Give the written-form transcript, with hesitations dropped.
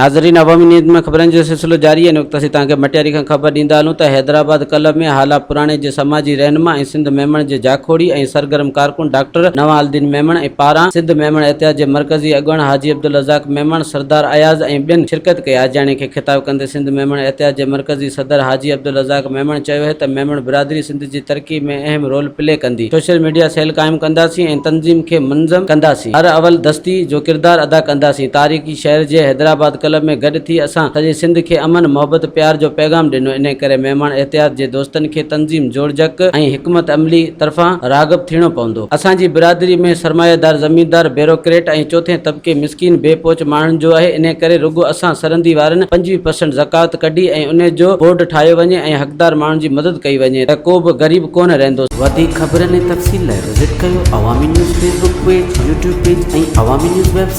ناظرين عوامي نيوز ۾ خبرن جو سلسلو جاري آهي. هن وقت اسين توهان کي مٽياري کان خبر ڏيندا هلون ته حيدرآباد ڪلب ۾ هالا پراڻي جي سماجي رهنما ۽ سنڌ ميمڻ جي جاکوڙي ۽ سرگرم ڪارڪن ڊاڪٽر نوان الدين ميمڻ ۽ پاران سنڌ ميمڻ اتحاد جي مرڪزي اڳواڻ حاجي عبدالرزاق ميمڻ، سردار اياز ۽ ٻين شرڪت ڪئي. آجياڻي کي خطاب ڪندي سنڌ ميمڻ اتحاد جي مرڪزي صدر حاجي عبدالرزاق ميمڻ چيو ته ميمڻ برادري سنڌ جي ترقي ۾ اهم رول پلي ڪندي، سوشل ميڊيا سيل قائم ڪنداسين ۽ تنظيم کي منظم ڪنداسين، هر اول دستي جو ڪردار ادا ڪنداسين، تاريخي شهر جي حيدرآباد ڪلب ۾ گڏ ٿي اسان سڄي سنڌ کي امن، محبت، پيار جو پيغام ڏنو، انهي ڪري مهمان احتياط جي دوستن کي تنظيم، جوڙجڪ ۽ حڪمت عملي طرفان راغب ٿيڻو پوندو. اسان جي برادري ۾ سرمايدار، زميندار، بيروڪريٽ ۽ چوٿين طبقي مسڪين بي پهچ ماڻهن جو آهي، انهي ڪري رڳو اسان سرندي وارن 25 پرسنٽ زڪوات ڪڍي ۽ انهي جو بورڊ ٺاهيو وڃي ۽ حقدار ماڻهن جي مدد ڪئي وڃي ته ڪو به غريب ڪونه رهندو. وڌيڪ خبرن ۽ تفصيل لاء وزٽ ڪيو Awami news Facebook page, YouTube page ۽ Awami news website.